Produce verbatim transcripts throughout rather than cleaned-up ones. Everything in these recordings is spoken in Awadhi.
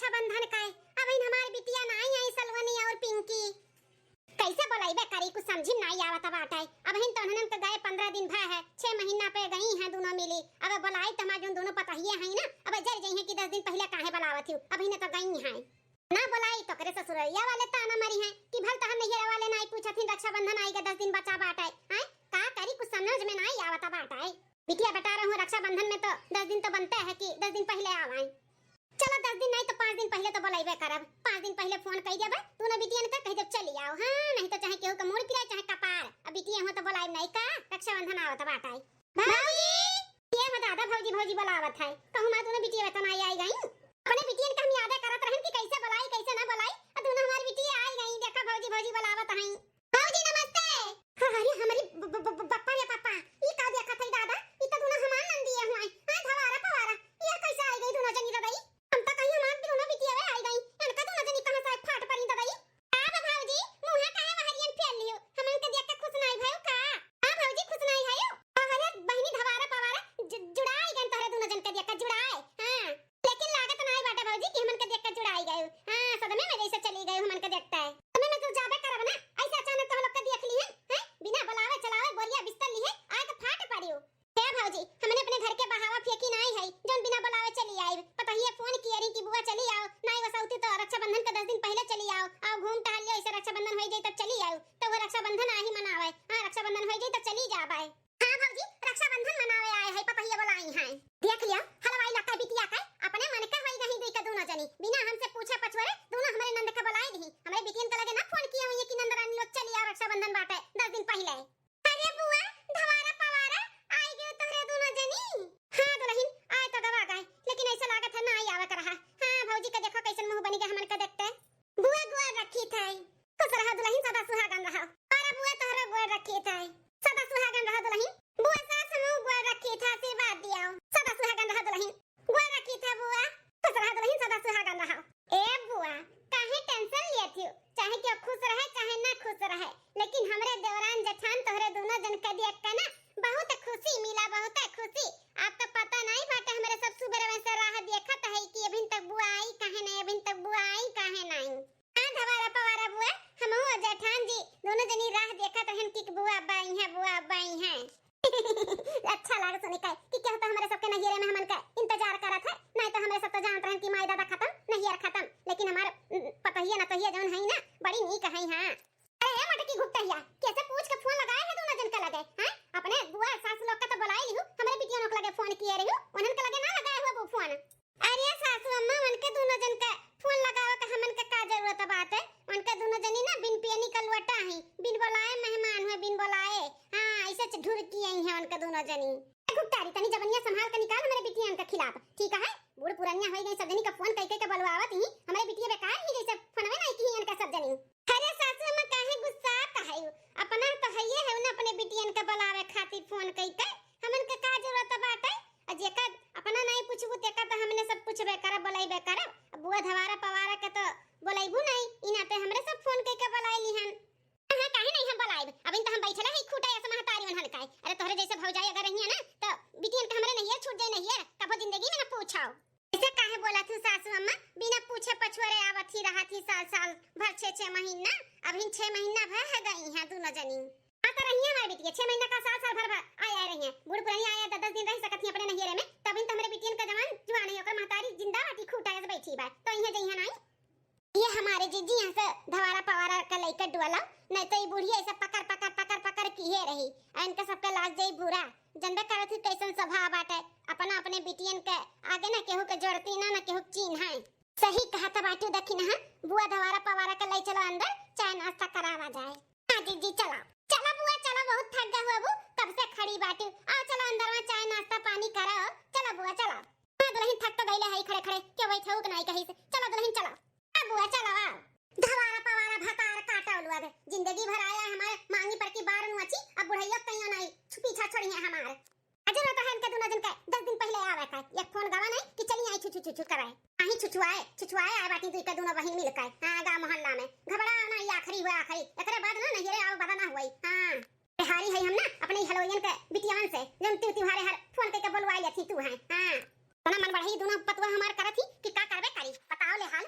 बंधन का है, अबहिन हमार बिटिया नाई आई सलोनी और पिंकी। कैसे बोलाइबे करी, कुछ समझी में नाई आवत बाटे। अबहिन तो उन्हन के गए पन्द्रह दिन भय है, छह महीना पे गई हैं दुनो मिली। अब बोलाई तो हमार जोन दुनो पतोहिए हैं ना, अब जर जइहैं कि दस दिन पहिले काहे बोलावत हिउ, अबहिन तो गई हैं। ना बोलाई तो करे ससुरैया वाले ताना मरिहैं कि भल तहर नैहर वाले नाई पूछत हिन, रक्षाबंधन आइगा, दस दिन बचा बाटे। आय, का करी, कुछ समझ में नाई आवत बाटे। बिटिया बेटा रहूं, रक्षाबंधन में तो दस दिन तो बनते है कि दस दिन पहिले आवाई। चलो, दस दिन नाई तो पाँच दिन पहिले तो बोलाइबे करब। पाँच दिन पहिले फोन कइ देबे, दुनो बिटियन के कहि देब चली आओ। हाँ, नहीं तो चाहे केहू के मूड़ पिराए, चाहे कपार। अब बिटिया हो तो बोलाइब नाई का, रक्षाबंधन आवत बाटे। भौजी! ये हो दादा, भौजी, भौजी बोलावत है। कहूँ माँ दुनो बिटिया तो नाई आई गई। अपने बिटियन के हम यादे करत रहन कि कैसे बोलाई, कैसे ना बोलाई। अब दुनो हमार बिटिया आई गई। देखा भौजी, भौजी बोलावत हैं। भौजी नमस्ते। हाँ, अरे हमारी ब-, ब-, ब-, बप्पा रे पापा, ई का देखत है दादा? ई तो दुनो हमार नंदिया हुआ है। हाँ, धवारा पवारा, ये कैसे आई गई दुनो जनी रदई? हम तो कहीं हमार दुनो बिटिया आई गई, इनका दुनो जनी कहाँ से फाट पड़ी ददई? का बा भौजी, मुँह काहे वहरियन फेर लियो? हमन के देख के खुश नाई भयो का? हाँ भौजी, खुश नाई भयो? अरे बहिनी धवारा पवारा, जु-, जुड़ाई गन तोहरे दुनो जन के देख के जुड़ाए। हाँ, लेकिन लागत नाई बाटे भौजी कि हमन के देख के जुड़ाई गयो। हाँ, सदमे में जैसे चली गयो हमन के देखते। सदमे में तो जाबे करब ना, ऐसे अचानक तो हम लोग के देख ली है, हैं? बिना बुलावे चलावे बोरिया बिस्तर ली है, आए तो फाट पड़ियो। हे भौजी, हमने अपने घर के बहावा फेंकी नाई है, जौन बिना बुलावे चली आइब। पतोहिए फोन किए रही कि बुआ चली आओ, नाई वसौती तो रक्षाबंधन के दस दिन पहिले चली आओ, आओ घूम टहल लियो, ऐसे रक्षाबंधन होई जाई तब चली आओ, तो वो रक्षाबंधन आ ही मनावे। हाँ, रक्षाबंधन होई जाई तब चली जाबे। हाँ भौजी, रक्षाबंधन मनावे आए है, पतोहिए बुलाई हैं। देख लियो, हलवाई लक्का बिटिया के, अपने मन के होई गई दुई के दुनो जनी, बिना हमसे पूछे पछोरे दुनो हमरे नंद के बुलाई दी। हमरे बिटियन के लगे ना फोन किए हुई कि नंद रानी लोग चली आओ, रक्षाबंधन बाटे दस दिन पहिले। अरे बुआ, धवारा पवारा, आई गयो तोहरे दुनो जनी। हाँ दुलहिन, आए तो गवा गए, लेकिन ऐसा लागत है ना आई आवत रहा। हाँ भौजी के देखो कैसन मुँह बनी गए हमन के देखते। बुआ गोड़ रखी थे। खुश रहो दुलहिन, सदा सुहागन रहो। अरे बुआ तोहरो गोड़ रखी थे। सदा सुहागन रहो दुलहिन। बुआ सास हमहू गोड़ रखी थे, आशीर्वाद दियो। सदा सुहागन रहो दुलहिन। गोड़ रखी थे बुआ। खुश रहो दुलहिन, सदा सुहागन रहो। ए बुआ, काहे tension लेत हियो? चाहे केहू खुश रहे, चाहे ना खुश रहे, लेकिन हमरे देवरान जेठान तोहरे दुनो जन के देख के ना बहुत खुशी मिला, बहुत खुशी। आपका पता नाई बाटे, हमरे सब सुबेरवे से राह देखत है कि अभिन तक बुआ आई काहे नाई, अभिन तक बुआ आई काहे नाई। हाँ, धवारा पवारा बुआ, हमहू और जेठान जी दुनो जनी राह देखत रहन कि बुआ अब आई हैं, बुआ अब आई हैं। अच्छा लाग सुनी के कि केहू तो हमरे सबके नैहरे में हमन के इंतजार करत है, नाई तो हमरे सब तो जानत रहन कि माई दादा खतम, नैहर खतम, लेकिन हमार, उम, पतोहिया नतोहिया जौन है ना, बड़ी नीक है। हाँ। अरे ए मटकी घुपटहिया, कैसे पूछ के फोन लगाए है दुनो जन के लगे, हैं? अपने बुआ सास लोग के तो बुलाए लिहू, हमरे बिटिया लोग के लगे फोन किए रहियो, उन्हन के लगे ना लगाए हुआ वो फोन। अरे सासू अम्मा, उनके दुनो जन के फोन लगावे के हमन के का जरूरत बाटे? उनके दुनो जनी ना बिन पियनी का लोटा ही, बिन बुलाए मेहमान हुए, बिन बुलाए। हाँ, ऐसे च-, ढुरकी आई हैं उनके दुनो जनी। ए घुपटारी, तनी जबनिया संभाल के निकाल हमरे बिटियन के खिलाफ, ठीक है? बूढ़ पुरनिया होई गई, सब जनी का फोन कई कई के बुलवावत ही, हमरे बिटिया बेकार ही जैसे फोनवे नाई की इनका सब जनी। अरे सासू अम्मा, काहे गुस्सात हयू? अपना तो हइये है ना अपने बिटियन के बुलावे खातिर फोन कई के, हमन के का जरूरत बाटे? आ जेकर अपना नहीं पूछबू, तेकर तो हमने सब पूछबे करब, बुलाइबे करब। अब बुआ धवारा पवारा के तो बुलाइबू नहीं, इना तो हमरे सब फोन कई के बुलाई लिहन। हाँ, काहे नहीं हम बुलाइब? अबिन तो हम बैठले ही खूटा ऐसे महतारी उन्हन का। अरे तोहरे जैसे भौजाई अगर रहिए ना, तो बिटियन के हमरे नैहर छूट जाए, नैहर कबो जिंदगी में ना पूछाओ। ऐसे काहे बोला थू सासू अम्मा? बिना पूछे पछोरे आवत ही रहत ही साल साल भर, छह छह महीना। अबहिन छह महीना भर है गई हैं दुनो जनी। हाँ तो रहिए हमारे बिटिया, छह महीना का साल साल भर भर आए आए रहिए। बूढ़ पुरानी आए दस दस दिन रह सकत ही अपने नैहरे में, तबिन तो हमरे बिटियन का जवान जुआन है, ओकर महतारी जिंदा बाटी खूटा ऐसे बैठी बा, तो इहे जइहे नाई। ये हमारे जीजी यहाँ से धवारा पवारा के लइके डुअला, नहीं तो ये बुढ़िया ऐसे पकड़ पकड़ पकड़ पकड़ किहे रही, आ इनका सबके लाग जाई बुरा। जनबे करत ही कैसन स्वभाव बाटे, अपना अपने बिटियन के आगे ना केहू के जोड़ती ना, ना केहू के चीन्ह है। सही कहत बाटू दखिनहा, बुआ धवारा पवारा के लई चलो अंदर, चाय नाश्ता करावा जाए। हाँ जीजी चलो। चलो बुआ चलो, बहुत थक गए हो अबू, कब से खड़ी बाटू। आओ चलो अंदर में चाय नाश्ता पानी करो, चलो बुआ चलो। हाँ दुलहिन, थक तो गईले हई खड़े खड़े, के बैठे हो के नाई कही से। चलो दुलहिन चलो। आ बुआ चलो आओ। धवारा पवारा भतार काटा उलुआ दे, जिंदगी भर आया हमारे मांगी पर की बार नुआची, अब बुढ़ैया कहीं नाई छु-, पीछा छोड़ी है हमारे। अजर होता है इनके दुनो जन के दस दिन पहिले आवे का, एक फोन गवा नहीं कि चली आई छु छु छु छु कराए। आही छुछुआए, छुछुआए आए बाटी दुई के दुनो बहिन मिल के। हाँ, गाँव मोहल्ला में। घबरा ना, ये आखिरी हुआ आखिरी। एकरे बाद ना नैहरे आवे बदा ना हुई। हाँ। बिहारी है हम ना, अपने हलोयन के बिटियावन से, जौन तिउ तिहारे हर फोन करके बोलवाई लेती तू है। हाँ। तना मन बढ़ाई दुनो पतुआ हमार करत ही कि का करबे करी। बताओ ले हाल,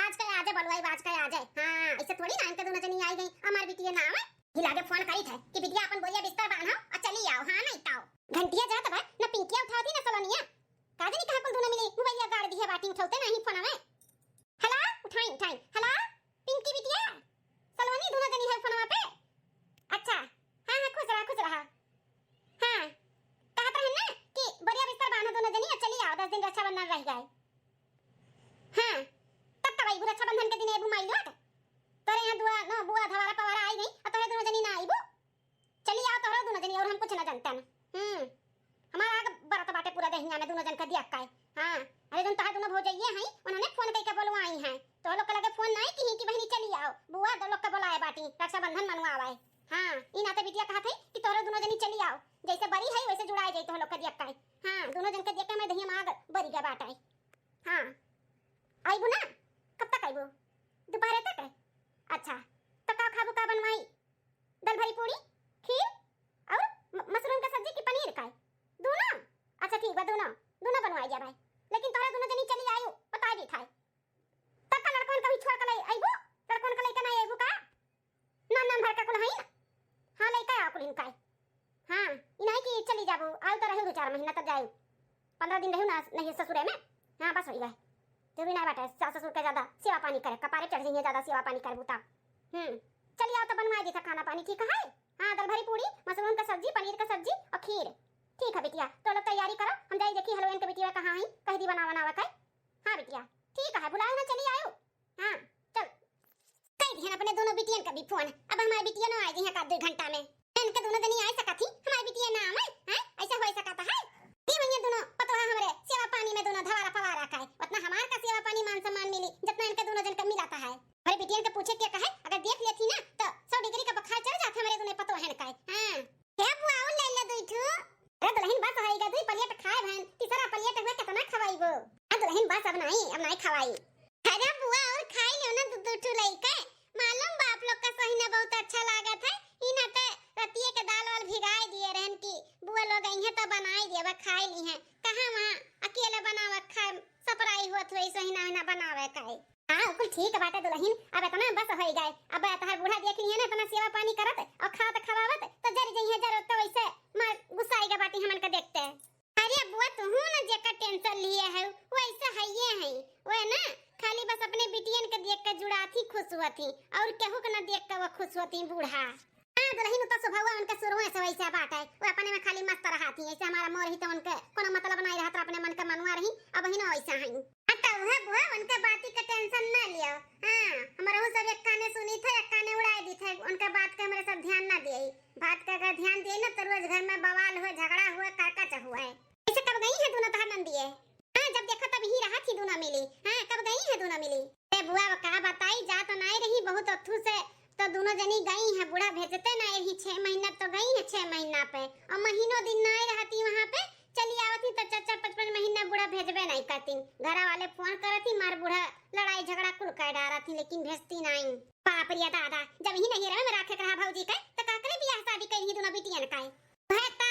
आज का आजे बोलवाई, आज का आजे। हाँ, ऐसे थोड़ी ना इनके दुनो जनी आई गई, हमार बिटिया ना आवे। ही लागे फोन करी थे कि बिटिया अपन बोरिया बिस्तर बांधो और चली आओ, हाँ नहीं ताओ। घंटिया जात बा, न पिंकिया उठावती न सलोनिया। का जानी कहाँ कुल दुनो मिली मोबाइलिया गाड़ दिहे बाटी, उठौते नहीं फोन आवे। हेलो, उठाई, उठाई। हेलो, पिंकी बिटिया, सलोनी दुनो जनी है फोनवा पे। अच्छा, हाँ, हाँ, खुश रहा, खुश रहा। हाँ, कहत रहन ना कि बोरिया बिस्तर बांधो दुनो जनी और चली आओ, दस दिन रक्षाबंधन रह गए। हाँ, तब कब अइबू रक्षाबंधन के दिन अइबू माई लोग? तोरे यहाँ दुआ, न, बुआ धवारा पवारा आई गई, और तोरे दुनो जनी ना अइबू? चली आओ तोहरो दुनो जनी, और हम कुछ ना जानतन। हम्म, हमारा आग बरत बाटे पूरा देहिया में दुनो जन के दिया काई। हाँ, अरे जन तोहार दुनो भौजइये हैं, उन्होंने फोन कइके बोलवाई हैं। तोह लोग के लगे फोन नहीं किही कि बहिनी चली आओ, बुआ दो लोग के बोलाए बाटी, रक्षाबंधन मनवावे। हाँ, ई नाते बिटिया कहत है कि तोहरो दुनो जनी चली आओ, जैसे बरी है वैसे जुड़ाए जाई तोह लोग के दिया काई। हाँ, दुनो जन के दिया काई में देहिया में आग बरी गए बाटे। हाँ, आइबू ना? कब तक आइबू? दोपहरे तक? अच्छा, तो का खाबू, का बनवाई? दाल भरी पूड़ी, खीर और म-, मशरूम का सब्जी की पनीर का? दोनों? अच्छा ठीक बा, दोनों, दोनों बनवाई जा भाई। लेकिन तोहरा दोनों जनी चली आयु, बताई दी थाई। तब का लड़कन कभी छोड़ के ले आइबू? लड़कन के लेके ना आइबू का? नाम नाम भर का कुल हईन। हाँ, लइका आ कुल इनका। हाँ, ई नहीं कि चली जाबू, आयु तो रहू दो चार महीना तब जायु। पन्द्रह दिन रहू ना नहीं ससुरे में। हाँ, बस हो गए। जरूरी ना बाटे सास ससुर के ज्यादा सेवा पानी करे, कपारे चढ़ जाइए ज्यादा सेवा पानी करबू तब। हम्म, चली आओ तो बनवा दी था खाना पानी, ठीक है? हाँ, दाल भरी पूड़ी, मशरूम का सब्जी, पनीर का सब्जी और खीर। ठीक है बिटिया, तो लोग तैयारी करो, हम जाई देखी हलवाइन के बिटिया कहाँ है, कह दी बनावा बनावा के। हाँ बिटिया, ठीक है, बुलाओ ना, चली आयो। हाँ, चल। कह दिहन अपने दोनों बिटियन का भी फोन, अब हमारे बिटिया ना आ गई है का दो घंटा में। इनके दोनों जनी आ सका थी, हमारे बिटिया ना आवे, हैं? ऐसा हो सका था है? ये भैया दोनों पतोहा हमारे सेवा पानी में दोनों धवारा पवारा का है, उतना हमार का सेवा पानी मान सम्मान मिली, जितना इनके दोनों जन का मिला था है। हमारे बिटियन के पूछे के कहे, अगर देख लेती ना, तो सौ डिग्री का बुखार चढ़ जाता हमारे दोनों पतोहन का है। हाँ। क्या बुआ, और ले ले दो ठू? अरे दुलहिन, बस होइगा, दुई प्लेट खाए भैन, तीसरा प्लेट हुआ कितना खवाइबो? अरे दुलहिन, बस अब नहीं, अब नहीं खवाई। अरे बुआ, और खाई लियो ना दू दू ठू लइके। मालूम बा आप लोग का सहीना बहुत अच्छा लागत है, ई नाते रतिये के दाल वाल भिगाए दिए रहन कि बुआ लोग अइहें तो बनाए दिए, अब खाए ली हैं। कहाँ वहाँ अकेले बनावे खाए, सपराई होत हुई सहीना हिना बनावे का है। हाँ, कुल ठीक बाटे दुलहिन, अब इतना बस होई गए। अब तोहर बूढ़ा देख लिहे ना, इतना सेवा पानी करत और खात खवावत, तो जर जइहे जर तो वैसे मार गुस्सा आइगा बाटी हमन के देखते। अरे बुआ, तुहू न जेकर टेंशन लिए है, वैसे हइये है। वह ना खाली बस अपने बिटियन के देख के जुड़ात ही खुश हुआ थी, और केहू के ना देख के वो खुश हुआ थी बूढ़ा। हाँ, दुलहिन, उ तो स्वभाव उनके शुरुए से वैसे बाटे। वो अपने में खाली मस्त रहत ही। ऐसे हमारा मोर ही तो उनके कोनो मतलब नहीं रहत, अपने मन के मनुआ रही, अब ही ना वैसा है। हाँ, तो उहे बुआ, उनके बाती के टेंशन ना लियो। हाँ, हमरहू सब एक काने सुनी थे, एक काने उड़ाए दी थे, उनके बात के हमरे सब ध्यान ना दिए। बात के अगर ध्यान दिए ना, तो रोज घर में बवाल हुए, झगड़ा हुए, करकच हुए। ऐसे कब गई है दोनों तोहर नंदिये? हाँ, जब देखा तब ही रहत ही दोनों मिली। हाँ, कब गई है दोनों मिली? ए बुआ, अब का बताई, जा तो नाई रही बहुत अथू से, तो दोनों जनी गई है, बूढ़ा भेजते नाई रही, छह महीना तो गई है, छह महीना पे, और महीनों दिन नाई रहती वहाँ पे, चली आवत ही तो चार चार पाँच पाँच महीना बूढ़ा भेजबे नाई करती। घरा वाले फोन करत ही, मार बूढ़ा लड़ाई झगड़ा कुल कर डारत ही, लेकिन भेजती नाई। बाप रे दादा, जब ही नहीं रहे में राखे के रहा भौजी के, तो का करे बियाह शादी करी ही दोनों बिटियन का? उहे त,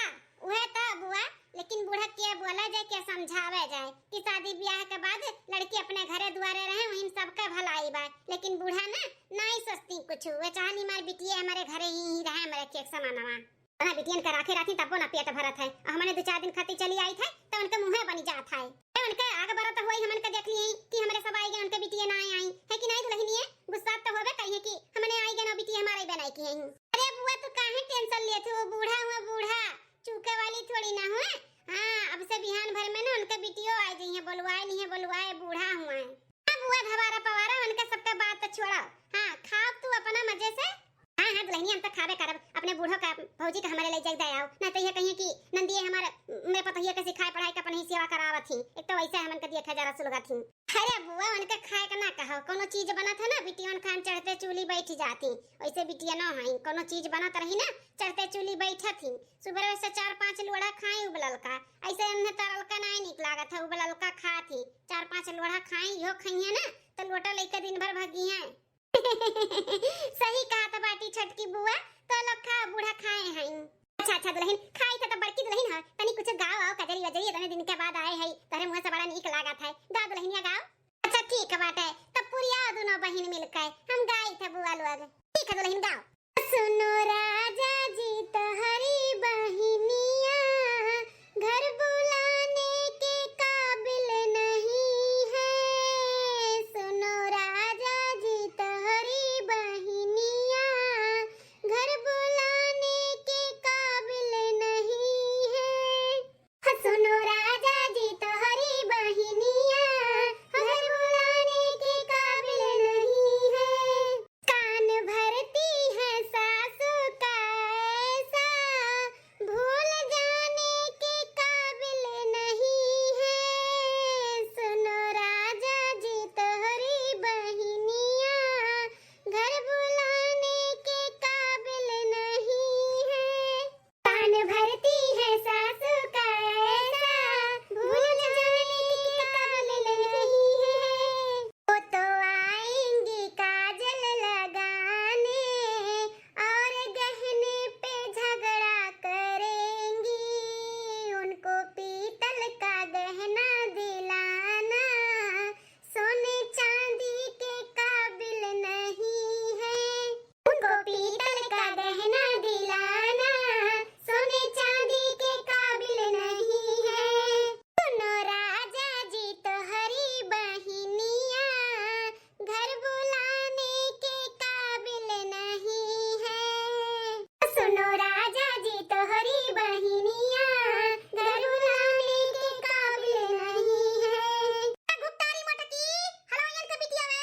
उहे त बुआ, लेकिन बूढ़ा के बोला जाए, के समझावे जाए कि शादी ब्याह के बाद लड़की अपने घरे दुआरे रहे, वहीं सबका भलाई बा। लेकिन बूढ़ा ना, नाई सोचती कुछ। वे चाहनी हमारे बिटिया हमारे घरे ही, ही रहे, हमारे के समानवा। ना बिटियन के राखे राखी तब्बो ना पेट भरत है। और हमने दो चार दिन खातिर चली आई थे, तो उनके मुँहे बनी जात है। ए, उनके आग बरत हुई, हमन के देख लिए कि हमरे सब आई गए, उनके बिटिया ना आई, है कि नहीं दुलहिनिया? गुस्सा तो होबे करिए कि हमने आई गए ना, बिटिया हमारे बनाई की है। अरे बुआ, तू काहे टेंशन लेत हो? बूढ़ा हुआ बूढ़ा, चूके वाली थोड़ी ना हुआ। हाँ, अब से बिहान भर में ना उनके बिटियो आ जाइए, बोलवाए नहीं है, बोलवाए बूढ़ा हुआ है। हाँ बुआ, धवारा पवारा उनके सबके बात तो छोड़ा। हाँ, खाओ तू अपना मजे से। हाँ, हाँ दुलहिनिया, हम तो खाबे करब, अपने बूढ़ो का भौजी का हमारे ले जाए दे आओ, ना तो ये कहिए कि नंदिये हमारे, मेरे पतोहिया के सिखाए पढ़ाई के अपन ही सेवा करावत ही। एक तो वैसे हमन के दिए खजारा सुलगत ही। अरे बुआ, उनके खाए के ना कहो, कोनो चीज बनत है ना, बिटियन खान चढ़ते चूल्ही बैठ जाती। वैसे बिटिया ना है, कोनो चीज बनत रही ना, चढ़ते चूल्ही बैठत ही। सुबह से चार पांच लोढ़ा खाई उबलल का, ऐसे इन्हें तरल का नहीं निक लागत है, उबलल का खात ही। चार पांच लोढ़ा खाई, यो खइहे ना, तो लोटा लेके दिन भर भगी हैं। सही कहा तो बाटी छोटकी बुआ, तो लोग खा बूढ़ा खाए हैं। अच्छा, अच्छा दुलहिन, खाई था तो बड़की दुलहिन है, तनी कुछ गाओ आओ, कजरी वजरी इतने दिन के बाद आए है, तोहरे मुँह से बड़ा नीक लागत है, गाओ दुलहिनिया गाओ। अच्छा ठीक बाटे, तब पुरिया दुनो बहिन मिलके हम गाई थे बुआ लोग। ठीक है दुलहिन, गाओ। सुनो राजा जी तोहरी बहिनिया, घर बुलाने के काबिल नहीं है। सुनो राजा जी तोहरी बहिनिया, घर बुलाने के काबिल नहीं है। सुनो राजा जी तोहरी बहिनिया, घर बुलाने के काबिल नहीं है। कान भरती है सासू का ऐसा, भूल जाने के काबिल नहीं है। सुनो राजा जी तोहरी बहिनिया, घर बुलाने के काबिल नहीं है। कान भरती है सासू का ऐसा, भूल जाने के काबिल नहीं है। वो तो आएंगी काजल लगाने और गहने पे झगड़ा करेंगी। उनको पीतल का गहना दिलाना सोने चांदी के काबिल नहीं है। उनको पीतल का गहना दिलाना सोने चांदी के काबिल नहीं है। सुनो राजा जी तोहरी बहिनिया, घर बुलाने के काबिल नहीं है। सुनो राजा जी तोहरी बहिनिया, घर बुलाने के काबिल नहीं है। गुप्तारी मटकी, हलवाइयन के बिटिया वे।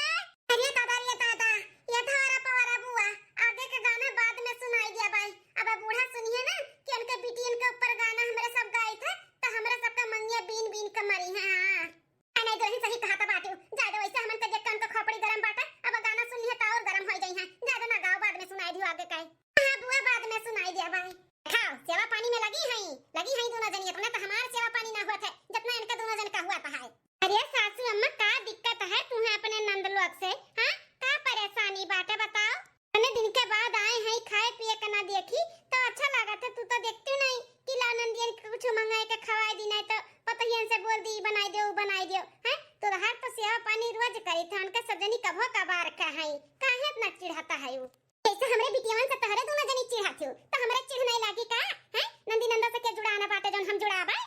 अरे दादा, रे दादा, ये धारा पवारा बुआ, आगे के गाना बाद में सुनाई दिया बाई। अब बूढ़ा सुनिए ना कि उनके बिटियन के ऊपर गाना हमरे सब गाई थे, तो हमरे सबका मंगिया बीन बीन के मरी है। हाँ। आ नहीं दुलहिन, सही कहा था बाटू, जाए दो, वैसे हमन के देख के उनका खोपड़ी गरम बाटे, अब गाना सुन लिहे तो और गरम हो जाई है। जाए दो ना, गाओ, बाद में सुनाई दियो आगे का। हाँ बुआ, बाद में सुनाई दिया बाई। खाओ, सेवा पानी में लगी हई, लगी हई दोनों जनी, इतना तो हमार सेवा पानी ना हुआ थे, जितना इनका दोनों जन का हुआ था है। अरे सासू अम्मा, का दिक्कत है तुम्हें अपने नंद लोग से? हाँ, का परेशानी बाटे बताओ? इतने दिन के बाद आए हैं, खाए पिए के ना देखी तो अच्छा लागत है। तू तो देखती नहीं कि ला नंदियन के कुछ मंगाए के खवाए दी, नहीं तो पतहियन से बोल दी, "बनाई दियो, बनाई दियो।" हैं? तो हर तो सेवा पानी रोज करी थे, उनके सब जनी कभो कबार का है, काहे इतना चिढ़ाता है वो? जैसे हमरे बिटियावन से तहरे दोनों जनी चिढ़ाती हो, तो हमरे चिढ़ नहीं लागी का? हैं? नंदी नंदा से के जुड़ाना बाटे जौन हम जुड़ाबे?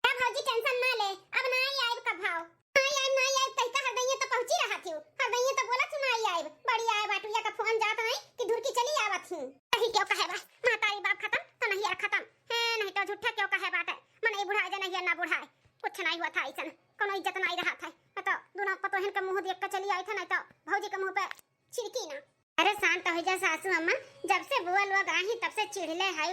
ए भौजी, tension ना ले, अब ना आई आइब कभाओ। ना आई आइब, ना आई आइब, कहिका हरदइये तो पहुँची रहा थी। हरदइये तो बोला थी ना आई आइब। बड़ी आए बाटू या का फोन जात नहीं कि धुरकी चली आवत ही। सही क्यों कहे बा, महतारी बाप खतम तो नहियर खतम। है नहीं तो झूठे क्यों कहे बाटे। मनई बुढ़ाए जे नहियर ना बुढ़ाए। कुछ नहीं हुआ था ऐसन, कोनो इज्जत नहीं रहा था। मैं तो दोनों पतोहन के मुँह देख के चली आई था, नहीं तो भौजी के मुँह पे छिड़की ना। अरे शांत हो जा सासू अम्मा, जब से बुआ लोग आई तब से चिढ़ले है।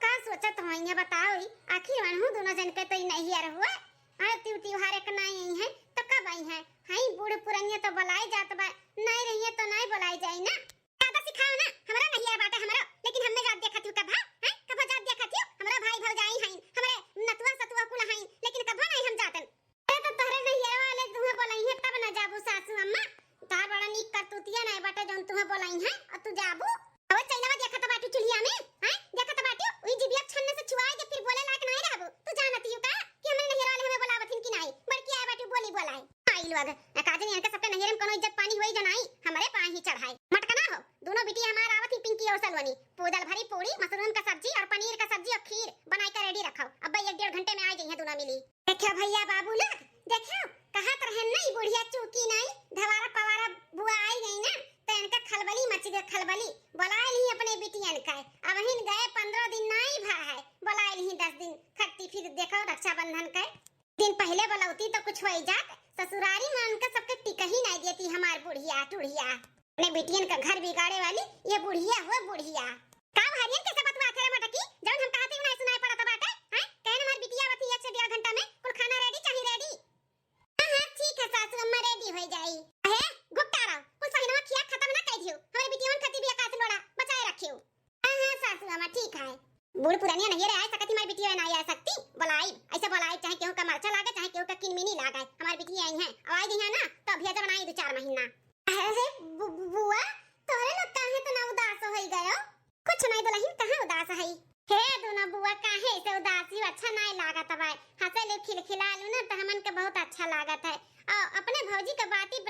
का सोचत होइए बताओ, ई आखिर वनहु दोनों जन के तो ई नहियर हुआ। अरे तिउ तिउहार एक ना आई है तो कब आई है? हई बूढ़ पुरनिया तो बुलाई जात बा, नहीं रहिए तो नहीं बुलाई जाई ना। ज्यादा सिखाओ ना, हमरा नहियर बाटे हमरो, लेकिन हमें जात देखत हूँ कब, हैं? कब जात देखत हूँ? हमरा भाई भौजाई हईन, हमरे नतुआ सतुआ कुल हईन, लेकिन कब नहीं हम जातन। अरे तो तोहरे नैहर वाले तुहे बोलइहे तब न जाबू सासू अम्मा। तार बड़ा नीक करतूतिया नाय बाटे जौन तुहे बोलइहे अउर तू जाबू। अबे चैनवा देखत बाटू चुल्हिया में, हैं? देखत बाटू, उही जिभिया छन्ने से छुआई के फिर बोले लायक नाय रहबू। तू जानत हियू का कि हमरे नैहर वाले हमें बोलावत हिन कि नाय? बड़की आए बाटू बोली बोलाए। आई लोग, ए काजनी इनके सबके नैहर में कोनो इज्जत पानी होई जो नाई, हमरे पाए ही चढ़ाए। मटकना हो, दोनों बिटिया हमार आवत ही पिंकी अउर सलोनी। पूदल भरी पूड़ी, मशरूम का सब्जी अउर पनीर का सब्जी अउर खीर बनाई के ready रखो। अब्बे एक डेढ़ घंटे में आ जइहे दोनों मिली। देखो भइया बाबू लोग, देखो, कहत रहन ना, ई बुढ़िया चूकी नाई, धवारा पवारा बुआ आई गई ना, तो इनका खलबली मच गए, खलबली। बुलाए ली अपने बिटियन का, अबहिन गए पन्द्रह दिन नाई भा है, बुलाए ली दस दिन, खत्ती फिर देखो रक्षाबंधन का। दिन पहिले बुलौती तो कुछ होई जात, ससुरारी में उनका सबके टिकही नाई देती हमार बुढ़िया टुढ़िया। अपने बिटियन का घर बिगाड़े वाली ये बुढ़िया हुआ बुढ़िया। का हरियन कैसे बतुआ थे रे मटकी, जौन हम कहते उन्हें सुनाई पड़त बाटे, हैं? कहन हमार बिटिया आवत ही एक से डेढ़ घंटा में, कुल खाना ready चाही ready। हाँ, हाँ, ठीक है सासू अम्मा, ready हो जाई। अहे, घुपटा रहो, कुल सहिनवा खिया खत्म ना कर दियो, हमारे बिटियवन खातिर भी एकाध लोड़ा बचाए रखियो। हाँ, हाँ, सासू अम्मा, ठीक है। बूढ़ पुरानिया नहीं रे, आ सकती हमारी बिटिया ना आ सकती, बुलाई, ऐसे बुलाई, चाहे केहू का मरचा लागे, चाहे केहू का किनमिनी लागे, हमारी बिटिया आई है, अब आई गई है ना, तो अभी जब बनाई दो चार महीना। अरे बु-, बु-, बुआ, तोरे लोग काहे इतना उदास होई गयो? कुछ नहीं दुलहिन, कहाँ उदास है? हे दोनों बुआ, काहे ऐसे उदासी हो? अच्छा नहीं लागत बा, हंसे लो, खिलखिला लो ना, तो हमन के बहुत अच्छा लागत है। और अपने भौजी के बाती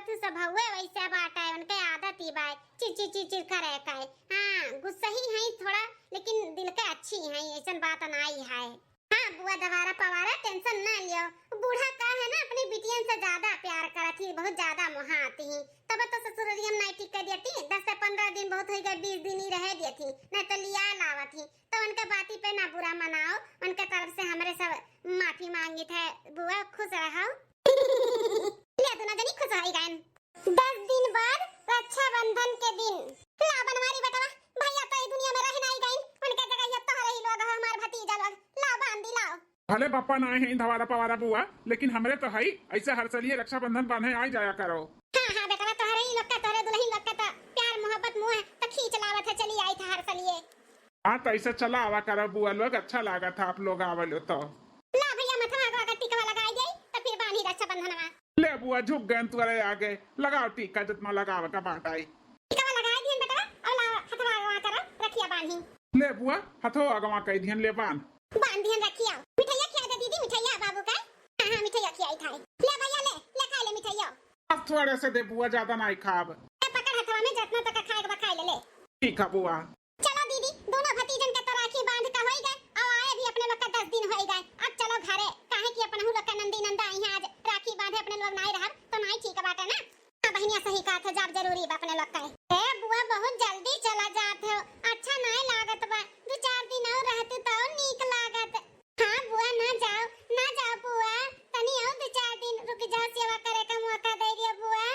तू सब हउए वैसे बाटे, उनके आदत ही बाय चिर चिर चिर चिर करे के। हाँ, गुस्सही हैं थोड़ा, लेकिन दिल के अच्छी हैं, ऐसन बात नाई है। हाँ बुआ दवारा पवारा, tension ना लियो। बूढ़ा का है ना, अपनी बिटियन से ज्यादा प्यार करत ही, बहुत ज्यादा मोहात ही। तब तो ससुररिया में नाई टिके देती, दस से पन्द्रह दिन बहुत होई गए, बीस दिन ही रहे देती, नहीं तो लिया लावत ही। तो उनके बाती पे ना बुरा मनाओ, उनके तरफ से हमरे सब माफी मांगित है। बुआ खुश रहो। ले दुनो जनी खुश होई गए। दस दिन बाद रक्षाबंधन के दिन। ला बनवारी बेटवा, भैया तो ई दुनिया में रह नाई गइन, उनके जगह ये तोहरे ही लोग हो, हमार भतीजा लोग। लाओ बांधी लाओ। भले बापा ना है धवारा पवारा बुआ, लेकिन हमरे तो हई, ऐसे हर सलिए रक्षाबंधन बांधे आई जाया करो। हाँ हाँ बेटवा, तोहरे ही लोग का, तोहरे दुल्हन लोग का तो प्यार मोहब्बत मुँह है तो खींच लावत है, चली आई था हर सलिए। हाँ तो ऐसे चला आवा करो बुआ लोग, अच्छा लागत है आप लोग आवलो तो। ला भैया मथवा को अगर टिकवा लगाई जाई तो फिर बांधी रक्षाबंधनवा। ले बुआ, झुक गए तुअरे आगे, लगाओ टीका जितना लगावे का बात आई। टीका लगाई दिहन बेटवा, और ला हथवा अगवा करो, रखिया बांधी। ले बुआ, हथो अगवा कई दिहन, ले बांध। बांध दिहन रखिया। मिठाइया खिया दे दीदी, मिठाइया बाबू का। हाँ हाँ मिठाइया खिया आई खाए। ले भैया ले, ले खा ले मिठाइया। अब थोड़े से दे बुआ, ज्यादा नाई खाब। ए पकड़ हथवा में जितना तक खाए के बा खाए ले ले। ठीक है बुआ। चलो दीदी, दोनों भतीजन के तो राखी बांध का होई गए, और आए भी अपने लोग का दस दिन होई गए। अब चलो घरे, काहे कि अपनहु लोग का नंदी नंदा आई हैं, आज राखी बांधे अपने लोग नाई रहब तो नाई ठीक बाटे ना। हाँ बहिनिया सही कहत है, जाब जरूरी बा अपने लोग का। ए बुआ बहुत जल्दी चला जात हो, अच्छा नाई लागत बा, दो चार दिन और रहतू तो और नीक लागत। हाँ बुआ ना जाओ, ना जाओ बुआ, तनी और दो चार दिन रुक जाओ, सेवा करे का मौका दे दियो बुआ।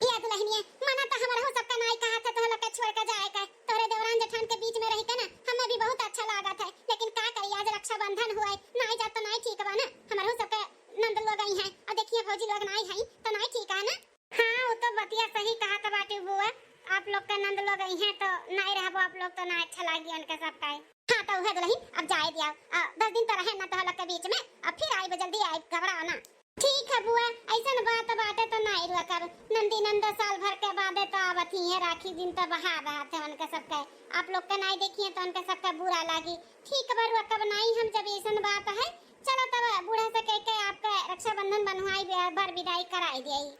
ए दुल्हनिया, मना तो हमरहू सबका नाई कहत है तोह लोग के छोड़ के जाए के। तोहरे देवरान जेठान के बीच में रह के ना हमें भी बहुत अच्छा लागत है, लेकिन का करी, आज रक्षाबंधन हुआ है, नाई जात तो नाई ठीक बा ना। हमरहू सबके नंद लोग आई हैं और देखिए भौजी लोग नाई हैं तो नाई ठीक है ना। हाँ, वो तो बतिया सही कहत बाटे बुआ, आप लोग के नंद लोग आई हैं तो नाई रहबो आप लोग तो ना अच्छा लागी उनके सबका। हाँ तो उहे दुल्हन, अब जाए दिया, आ, दस दिन तो रहे ना तोह लोग के बीच में, अब फिर आइब, जल्दी आइब, घबराओ ना। ठीक है बुआ, ऐसन बात बाटे तो नाई रुआ कर। नंदी नंदा साल भर के बादे तो आवत ही है, राखी दिन तो बहार रहत है उनके सबके। आप लोग के नाई देखिए तो उनके सबके बुरा लागी। ठीक बा रुआ, कब नाई हम जब ऐसन बात है। चलो तब बूढ़ा से कह के आपके रक्षाबंधन बंधवाई बे-, बर विदाई कराई दियाई।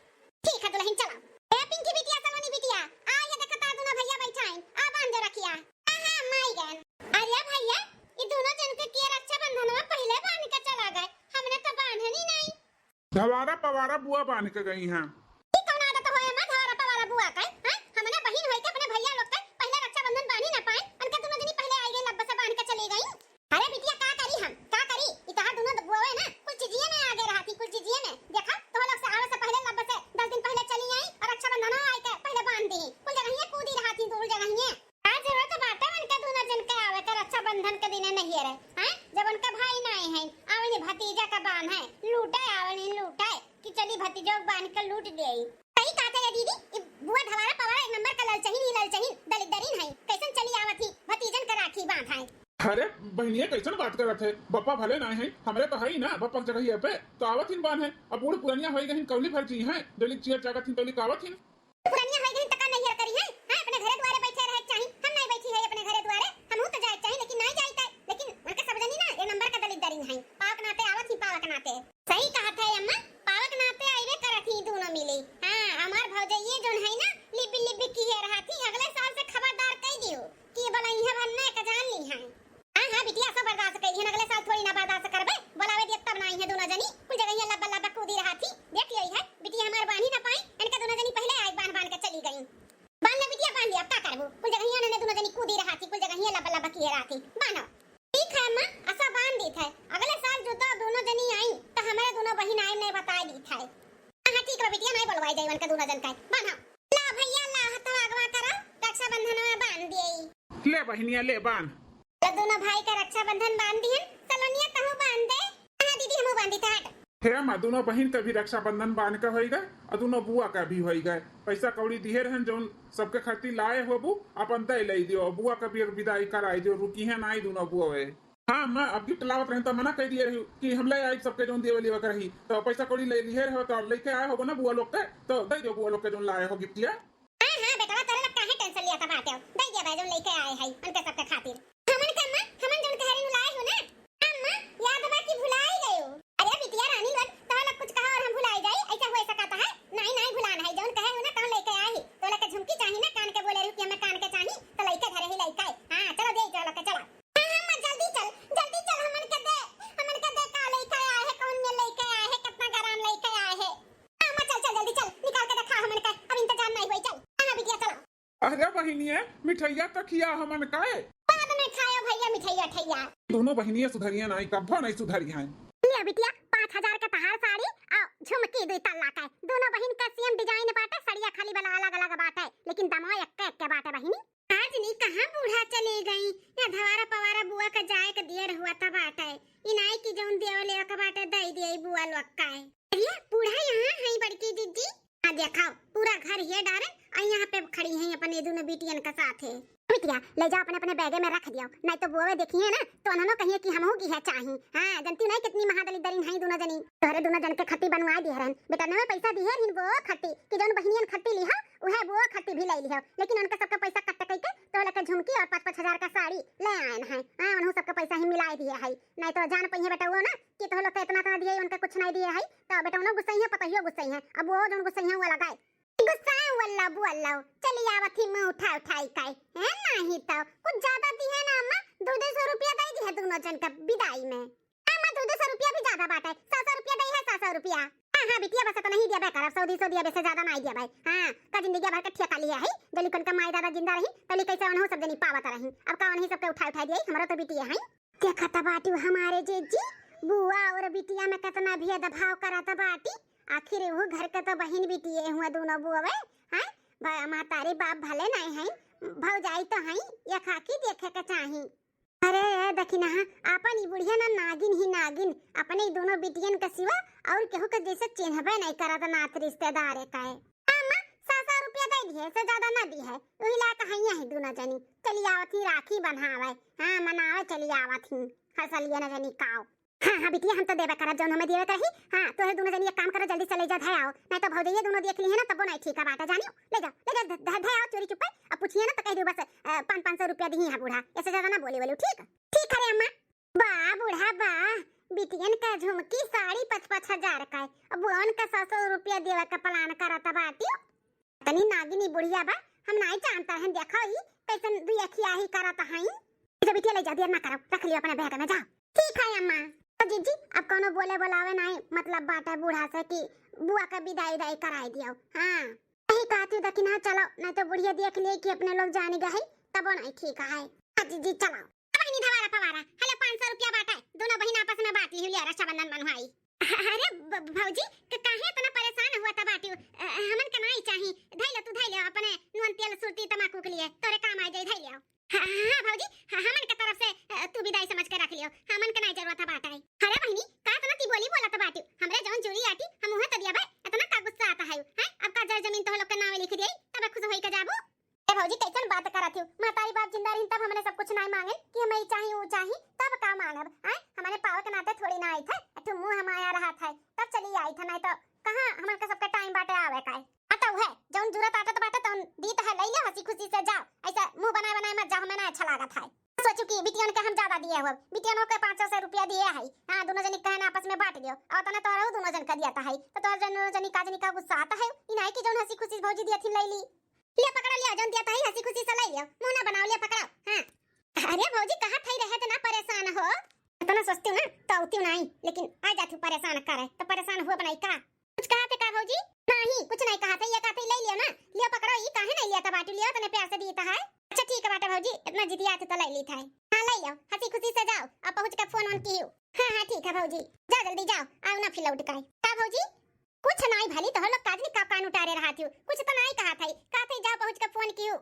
ठीक है दुल्हन चलो। ए पिंकी बिटिया, सलोनी बिटिया, आ ये देखा तार दोनों भैया बैठा हैं, आ बांध दो रखिया। हाँ हाँ माई गन। अरे भैया, ये दोनों जन के किया रक्षाबंधन में पहले बांध के चला गए, हमने तो बांधन ही नहीं। धवारा पवारा बुआ बांध के गई हैं। ई कौन आदत होए माँ, धवारा पवारा बुआ का, हैं? हमने बहिन होई के अपने भैया लोग के पहले रक्षाबंधन बांधी ना पाए, उनके दोनों जनी पहले आई गई, लब्ब से बांध के चली गई। अरे बिटिया का करी हम, का करी? ई तहार दोनों बुआवे ना, कुल चिजिये में आगे रहती, कुल चिजिये में। देखा, तोह लोग से आवे से पहले लब्ब से दस दिन पहले चली आई और रक्षाबंधन आई के पहले बांध दी। कुल जगहिये कूदी रहती, कुल जगहिये। का जरूरत बाटे उनके दोनों जन के आवे के रक्षाबंधन के दिने नहीं रे, हैं? जब उनका भाई ना आए हैं, आवे नहीं भतीजा का बांध है, लूटे आवे नहीं लूटे, कि चली भतीजो के बांध के लूट दे। सही कहते है दीदी, ई बुआ धवारा पवारा एक नंबर का ललचहिन ही ललचहिन, दलिद्दरिन है, कैसन चली आवत ही, भतीजन का राखी बांध है। अरे बहनिया, कैसन बात करत है? बप्पा भले ना है, हमरे तो है ही ना, बप्पा के जगह पे तो आवत हिन बांध है। अब बूढ़ पुरनिया होई गहिन, कौली भर जी हैं, जौली जियर जागत हिन, तौली कावत हिन। पुरनिया होई गहिन, तका नैहर करी है, हाँ, अपने घरे दुआरे बैठे रहे के चाही। हम नहीं बैठी है अपने घरे दुआरे, हमहू तो जाए के चाही, लेकिन नहीं जाइत है। लेकिन उनके सब जनी ना, ये नंबर का दलिद्दरिन है, पावक नाते आवत ही, पावक नाते। सही कहत है अम्मा, पावक नाते आइबे करत ही दोनों मिली। हाँ, हमार भौजइये जोन है ना, लिब्बी लिब्बी किहे रहत ही, अगले साल से खबरदार कई दियो कि बलइहा भन्ना का जान ली हैं। हाँ हाँ बिटिया, सब बर्दाश्त कई दिहन, अगले साल थोड़ी ना बर्दाश्त करबे, बोलावे दिया तब ना आई है दोनों जनी, कुल जगहिया लब्बा लब्बा कूदी रहत ही, देख लियो है बिटिया हमार बांधी ना पाई, इनके दोनों जनी पहले आई बांध बांध के चली गई। बांध ले बिटिया बांध ले, अब का करबू, कुल जगहिया ने दोनों जनी कूदी रहत ही, कुल जगहिया लब्बा लब्बा किहे रहत ही, बांधो। ठीक है अम्मा, असा बांध दीत है, अगले साल जो तो दोनों जनी आई तो हमारे दोनों बहिन आए नहीं बताए दीत है। हाँ हाँ ठीक बा बिटिया, नहीं बोलवाई जाई उनके दोनों जन का, बांधो। ला भैया ला, हथवा अगवा करो, रक्षाबंधन में बांध दिए। ले बहिनिया ले बांध। तो दोनों भाई का रक्षाबंधन बांध दिहन, सलोनिया तहू बांध दे। हाँ दीदी हमहू बांधी था, हट। हे अम्मा, दोनों बहिन का भी रक्षाबंधन बांध के होई गए और दोनों बुआ का भी होई गए। पैसा कौड़ी दिहे रहन जौन सबके खातिर लाए होबू, अपन दे ले दियो, बुआ का भी विदाई कराई दियो, रुकी है नाई दोनों बुआ। हाँ अम्मा, अब गिफ्ट लावत रहन तो मना कर दिए रही कि हम ले आई सबके जौन देवे लेवे के रही, तो पैसा कौड़ी ले लिए रहो तो लेके आए होबो ना बुआ लोग के, तो दे दियो बुआ लोग के जौन लाए हो गिफ्टिया। हाँ हाँ बेटवा, तोरे लोग काहे टेंशन लिया था बाटे, दे दिया भाई जौन लेके आए है उनके सबके खातिर। हमन का अम्मा, हमन जौन कह रही लाए हो ना, अम्मा, याद बा कि भुलाई गयो। अरे बिटिया रानी लोग, तोहरा लोग कुछ कहा और हम भुलाई जाई, ऐसा हो सकता है? नहीं, नहीं भुलान है, जौन अरे बहिनिये, मिठइया तो खिया हमन का। बाद में खायो भइया मिठइया ठइया। दोनों बहिनिये सुधरिया नाहीं, कब्बो नाहीं सुधरिहैं। ले बिटिया, पाँच हजार के तहार साड़ी अउ झुमकी दुइ तल्ला के। दोनों बहिन के same design बाटे, सड़िया खाली वाला अलग अलग बाटे, लेकिन दमवा एक्के एक्के बाटे बहिनी। आज नी कहाँ बूढ़ा चली गई, या धवारा पवारा बुआ का जाए के देर हुआ था बाटे। इनाई की जौन देवे लेवे के बाटे दई दिए बुआ लोग का है। अरे बूढ़ा यहाँ है बड़की जिज्जी। हाँ देखाओ, पूरा घर ये डारे, अउ यहाँ पे खड़ी हैं अपने दोनों बिटियन के साथे। बिटिया, ले जाओ अपने अपने बैगे में रख दियो, नाहीं तो बुआ देखिहैं ना तो उन्हनो कहिहैं कि हमहू की है चाही। हाँ, जनती नाहीं कितनी महादलिद्दरिन हैं दोनों जनी। तोहरे दोनों जन के खट्टी बनवाए दिहे रहन, बेटनवे पैसा दिहे रहन वो खट्टी कि जौन बहिनियन खट्टी लिहो, उहे वो खट्टी भी ले लिहो, लेकिन उनके सबके पैसा कट कइके तो लेके झुमकी अउ पाँच पाँच हजार का साड़ी ले आयन हैं। हाँ, उन्हों सबके पैसा ही मिलाए दिहे हैं, नाहीं तो जान पइहैं बेटउओ ना कि तोह लोग के इतना इतना दिए, उनके कुछ नाहीं दिहे हैं, तो बेटउनो गुस्सइहैं, पतोहियो गुस्सइहैं। अब वो जौन गुस्सइहैं वो लगाए। गुस्सा वल्ला बुअल्ला, चली आवत ही मुँह उठा उठाई काई। हैं, नाहीं तो कुछ ज्यादा दिहे ना अम्मा, दो दो सौ रुपया दे दिहे दोनों जन का बिदाई में। अम्मा, दो दो सौ रुपया भी ज्यादा बाटे, सौ सौ रुपया दे है, सौ सौ रुपया। हाँ, हाँ, बिटिया, बस तो नाहीं दिया बे करब, सौ दो सौ दिया बे से ज्यादा नाहीं दिया बे। हाँ, का जिंदगी भर के ठेका लिहे है, जली कन का माई दादा जिंदा रही, तली कैसे उन्हों सब जनी पावत रही। अब का उन्हीं सबके उठा उठा दिए, हमरो तो बिटिया है। देखत बाटी हमारे जीजी, बुआ अउर बिटिया में कितना भेदभाव करत बाटी। आखिर वो घर के तो बहिन बिटिये हुआ दोनों बुआवे, हैं? भा-, महतारी बाप भले नाहीं हैं, भौजाई तो हैं, ये खाकी देखे के चाही। अरे ए दखिनहा, आपन ई बुढ़िया ना नागिन ही नागिन, अपने ई दोनों बिटियन के सिवा अउर केहू के जैसे चिन्हबे नाहीं करत नात रिश्तेदार का है। अम्मा, सौ सौ रुपया दे दिहे, से ज्यादा ना दिहे। उही ला कहइया ही दोनों जनी। चली आवत ही राखी बन्हावे। हाँ, मनावे चली आवत ही। हंसलिया ना जनी काव। हाँ, हाँ, बिटिया, हम तो देबे करब, जौन हमें देवे के रही। हाँ, तोहे दोनों जनी एक काम करो, जल्दी से ले जा, धै आओ। नाहीं तो भौजइया दोनों देख लिहे ना, तब्बो नाहीं ठीक है बाटे, जानियो। ले जाओ, ले जाओ, ध-, ध-, धै आओ चोरी चुप्पे। अब पूछिए ना तो कह दियो बस, अ, पाँच, पाँच सौ रुपया दिही है बूढ़ा। ऐसे ज्यादा ना बोली बोलू, ठीक? ठीक है रे अम्मा। बा बूढ़ा बा, बिटियन का झुमकी साड़ी पच पच हजार का है, अब उनका सौ सौ रुपया देवे का plan करत बाटियो। तनी नागिनी बुढ़िया बा, हम नाई जानता है, देखो ई कैसन दुई अखिया ही करत हई। जा बिटिया ले जा, देर ना करो, रख लियो अपने बैग में, जाओ। ठीक है अम्मा। तो जीजी, अब कोनो बोले बोलावे नाई, मतलब बाटे बूढ़ा से कि बुआ का विदाई उदाई कराई दियो। हाँ। यही कहती हूँ, देखी ना, चलो, नहीं तो बुढ़िया देख लिए कि अपने लोग जाने गए, तबो नहीं ठीक है। हाँ जीजी, चलो। बहिनी धवारा पवारा, हेलो, पाँच सौ रुपया बाटे, दोनों बहिन आपस में बांट लिहु, लिया रक्षाबंधन बन्हवाई। अरे ब-, भौजी, क-, काहे इतना परेशान हुआ था बाटियो? अ, हमन के नाई चाही, धई ले तू, धई ले अपने नून तेल सुरती तमाकू के लिए, तोरे काम आ जाई, धई ले। हाँ, हाँ, हाँ भौजी, हाँ, हमन के तरफ से, अ, तू विदाई समझ के रख लियो, हमन के नाई जरूरत है बाटे। अरे बहिनी, का इतना ती बोली बोला था बाटियो? हमरे जौन जुड़ी आटी, हम उहे तो दिया बे, इतना का गुस्सा आता है, हैं? अब का जर जमीन तो लोग के नावे लिख दिए, तब खुश होई के जाबू? ए भौजी, कैसन बात करत हिउ? महतारी बाप जिंदा रहिन तब हमने सब कुछ नाई मांगेन कि हमें ई चाही, ऊ चाही, तब का मांगब? आय, हमने पावे के नाते थोड़ी ना आई थे, अठू मुंह हमाया रहा था, तब चली आई था, नहीं तो कहाँ हमन के सबके टाइम बाटे आवे का है। आ तो है, जौन जरूरत आटत बाटे तौन दीत है, लई ले, हंसी खुशी से जाओ, ऐसा मुंह बनाए बनाए मत जाओ, हमें ना अच्छा लागत है। सोचू कि बिटियन के हम ज्यादा दिए हो, बिटियनों के पाँच सौ से रुपया दिए है, हाँ, दोनों जनी कहन आपस में बांट लियो, और तना तोहरा दोनों जन का दिया था है, तो तोहरा दोनों जनी का जनी का गुस्सा आता है, ई नाई कि जौन हंसी खुशी से भौजी दिया थी लई ली। लिया पकड़ो, लिया, जौन दिया तही हंसी खुशी से लई लियो, मुंह ना बनाओ, लिया पकड़ो। हाँ। अरे भौजी, कहा थई रहे तना परेशान हो? इतना सोचती हूँ ना तो आती हूँ नहीं, लेकिन आ जाती हूँ परेशान करे, तो परेशान हुआ बनाई का? कुछ कहा थे का भौजी? नहीं, कुछ नहीं कहा थे, ये कहा थे ले लियो ना, लिया पकड़ो, ये काहे नहीं लिया था बाटू, लिया तने प्यार से दी था है। अच्छा ठीक है बाटे भौजी, इतना जिदिया थे तो ले ली था है। हाँ ले लियो, हंसी खुशी से जाओ, अब पहुँच के फोन ऑन की। हाँ हाँ ठीक है भौजी, जाओ जल्दी जाओ, आओ ना फिर लौट के। का भौजी? कुछ नाई भली, तोहर लोग काजनी का कान उटारे रहा थियो, कुछ तो नाई कहा थाई, कहा थाई जाओ पहुँच के फोन कियो।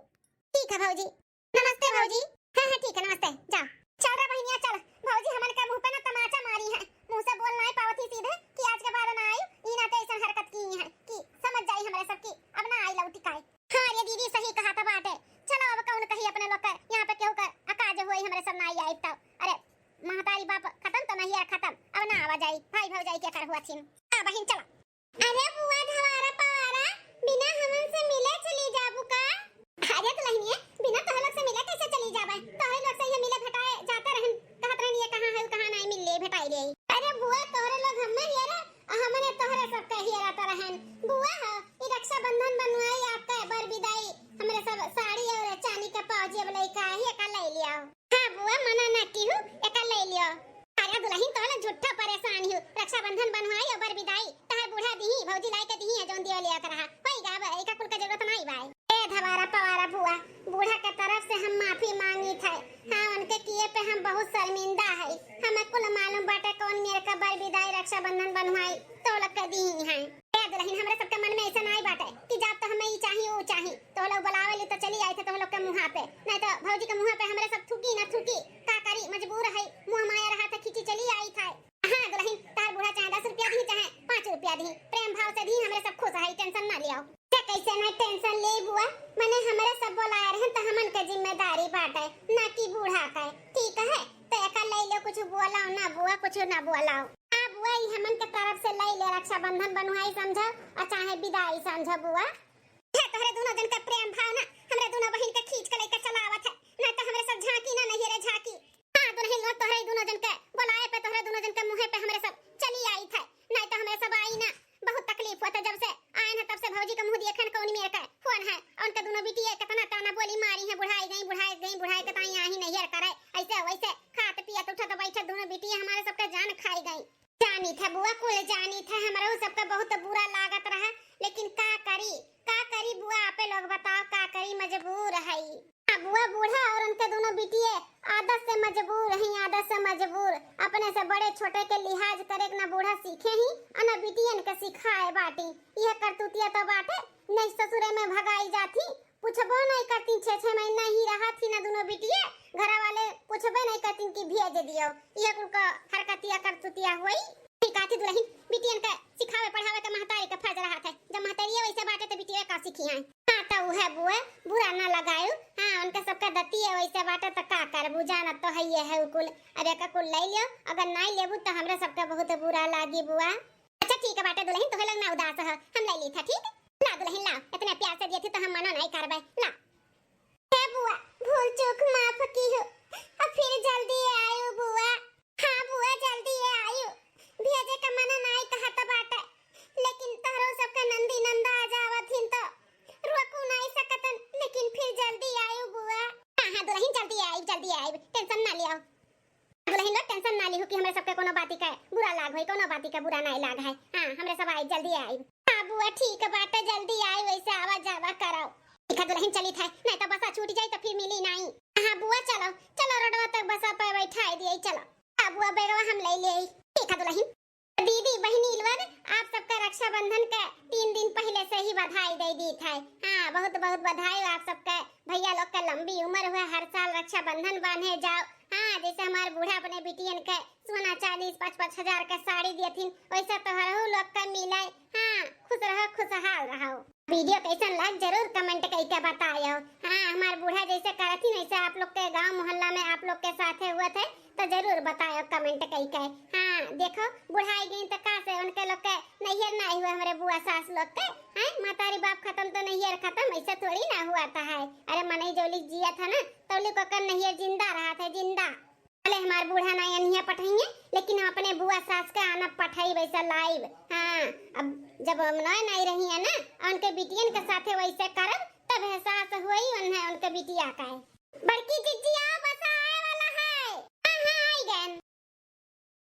ठीक है भौजी। नमस्ते भौजी। हाँ हाँ ठीक है, नमस्ते, जाओ। चल रे बहिनिया चल, भौजी हमन के मुँह पे ना तमाचा मारी है, मुँह से बोल नाई पावत ही सीधे कि आज के बाद ना आई, ई नाते ऐसन हरकत की है कि समझ जाई हमरे सब की अब ना आई लौटी काई। हाँ रे दीदी, सही कहा था बाटे। चलो अब कौन कही अपने लोग के, यहाँ पे केहू का अकाज होई, हमरे सब ना आई आई तो। अरे महतारी बाप खत्म तो नहीं है खत्म, अब ना आवा जाई, भाई भौजाई के कर हुआ छिन। आ बहिन चला। अरे बुआ धवारा पवारा, बिना हमन से मिले चली जाबू का? अरे दुल्हनिया, बिना तोहरे लोग से मिले कैसे चली जाबे? तोहरे लोग से ये मिले भेटाए जाते रहन, कहत रहन ये कहाँ है, कहाँ नहीं मिल ले, भेटाई ले। अरे बुआ तोहरे लोग हमें ये रे, आ हमने तोहरे सब कहिए रहता रहन। बुआ हो, ई रक्षाबंधन बनवाई आपका बर विदाई, हमरे सब साड़ी और चांदी का पाउजी अब लइका ही एका ले लिया। हाँ बुआ, मना ना की हूँ, एका ले लियो। अरे दुल्हन तो ना झूठा परेशान ही, रक्षाबंधन बनवाई और बर विदाई, तहे बूढ़ा दिही, भौजी लाई के दिही है जौन दियो लिया रहा। होई गा अब, एका कुल का जरूरत नहीं बाय। ए धवारा पवारा बुआ, बूढ़ा के तरफ से हम माफी मांगित है। हाँ, उनके किए पे हम बहुत शर्मिंदा है। हमें कुल मालूम बाटे कौन मेर का बर बिदाई रक्षाबंधन बन्हवाई तो लोग के दी है। ए दुलहिन, हमरे सबके मन में ऐसा नाई बाटे कि जाब तो हमें ई चाही, ऊ चाही। तो लोग बुलावे ली तो चली आई थे तो लोग के मुँहा पे, नहीं तो भौजी के मुँहा पे हमरे सब थूकी ना थूकी। का करी, मजबूर है, मुँह माया रहा था, खींची चली आई था। हाँ दुलहिन, तार बूढ़ा चाहे दस रुपया दी चाहे पाँच रुपया दी, प्रेम भाव से दी, हमरे सब खुश है, tension ना लियाओ। ते कैसे नहीं tension ले बुआ, मने हमरे सब बोलाए रहन त हमन के जिम्मेदारी बाटे, ना कि बूढ़ा के, ठीक है? तो एका ले लो, कुछ बोलाओ ना बुआ, कुछ ना बोलाओ। हाँ बुआ, ई हमन के तरफ से ले ले, रक्षाबंधन बन्हवाई समझो और चाहे बिदाई समझो बुआ। हे तोहरे दोनों जन के प्रेम भाव ना हमरे दोनों बहिन के खींच के लेके चलावत है, नहीं तो हमरे सब झांकी ना नहीं रे झांकी। हाँ दुलहिन लोग, तोहरे दोनों जन के बोलाए पे, तोहरे दोनों जन के मुँहे पे हमरे सब चली आई थे, नहीं तो हमरे सब आई ना। बहुत तकलीफ होत है, जब से आए हैं तब से भौजी के मुँह देखे न कौन मेर के फोन है, और उनके दोनों बिटिया कितना ताना बोली मारी है, बुढ़ाई गई, बुढ़ाई गई, बुढ़ाई के ताई आही नैहर करे, ऐसे वैसे खात पियत उठत बैठत दोनों बिटिया हमारे सबके जान खाई गई। जानी था बुआ, कुल जानी था, हमरा उ सबका बहुत बुरा लागत रहा, लेकिन का करी, का करी बुआ, आपे लोग बताओ का करी, मजबूर हई। हाँ बुआ, बूढ़ा और उनके दोनों बिटिये आदत से मजबूर हई, आदत से मजबूर। अपने से बड़े छोटे के लिहाज करे के ना बूढ़ा सीखे ही, और ना बिटियन के सिखाए बाटी। यह करतूतिया तो बाटे, नहीं ससुरे में भगाई जाती, पूछबो नहीं करती, छह छह महीना ही रहा थी ना दोनों बिटिये, घर वाले पूछबे नहीं करती कि भेज दियो। यह कुल का हरकतिया करतूतिया हुई। ठीक आती दुलहिन, बिटियन के सिखावे पढ़ावे के महतारी के फर्ज रहत है। जब महतारिये वैसे बाटे तो बिटिये का सीखी हैं? हाँ तो उहे बुआ, बुरा ना लगायु। हाँ, उनके सबके दतिये वैसे बाटे तो का करबू, जानत तो हइये है उ कुल। अब एका कुल ले लियो, अगर नाई लेबू तो हमरे सबके बहुत बुरा लागी बुआ। अच्छा ठीक है बाटे दुलहिन, तोहे लोग ना उदास हो, हम ले ली था, ठीक? ला दुलहिन ला, इतने प्यार से दिए थी तो हम मना नहीं करबे, ला। हे बुआ, भूल चूक माफ किहु, अब फिर जल्दी आयु बुआ। हाँ बुआ, जल्दी आयु, भेजे का मना नाई कहत बाटे, लेकिन तोहरो सबके नंदी नंदा आ जावत हिन तो रोकू नाई सकतन, लेकिन फिर जल्दी आयु बुआ। हाँ हाँ दुलहिन, जल्दी आयु, जल्दी आयु, tension ना लियो। दुलहिन लोग tension ना लिहु कि हमरे सबके कोनो बाती का बुरा लाग होई, कोनो बाती का बुरा नाई लाग है। हाँ, हमरे सब आई, जल्दी आई। हाँ बुआ, ठीक बाटे, जल्दी आई, वैसे आवा जावा करो। ठीक है दुलहिन, चली थे, नहीं तो बसा छूट जाई तो फिर मिली नाई। हाँ बुआ, चलो चलो, रोडवा तक बसा पे बैठाई दिए, चलो। हाँ बुआ, बैगवा हम ले ले। ठीक है दुलहिन। दीदी बहिनी लोग, आप सबका रक्षाबंधन के तीन दिन पहले से ही बधाई दे दी थे। हाँ, बहुत बहुत बधाई आप सबके। भैया लोग के लंबी उम्र हुए, हर साल रक्षाबंधन बांधे जाओ। हाँ, जैसे हमार बूढ़ा अपने बिटियन के सोना चांदी पाँच पाँच हजार के साड़ी दिए थी, वैसे तोहरहू लोग के मिले। हाँ, खुश रहो, खुशहाल रहो। वीडियो कैसन लाग जरूर comment कइके बतायो। हाँ, हमार बूढ़ा जैसे करत ही वैसे आप लोग के गांव मोहल्ला में आप लोग के साथे हुआ थे तो जरूर बतायो comment कइके। हाँ, देखो बुढ़ाई गई तो का से उनके लोग के नैहर ना हुआ, हमरे बुआ सास लोग के। हैं, महतारी बाप खत्म तो नैहर खत्म, ऐसे थोड़ी ना हुआ था है। अरे मनई जौली जिया था ना, तौली को कर नैहर जिंदा रहा था, जिंदा। भले हमार बूढ़ा ना अनिया पठाइए, लेकिन हम अपने बुआ सास के आना पठाई वैसा लाइब। हाँ, अब जब हम नए नहीं रही है ना, उनके बिटियन के साथे वैसे करब, तब एहसास हुई उन्हें उनके बिटिया का है। बड़की जी,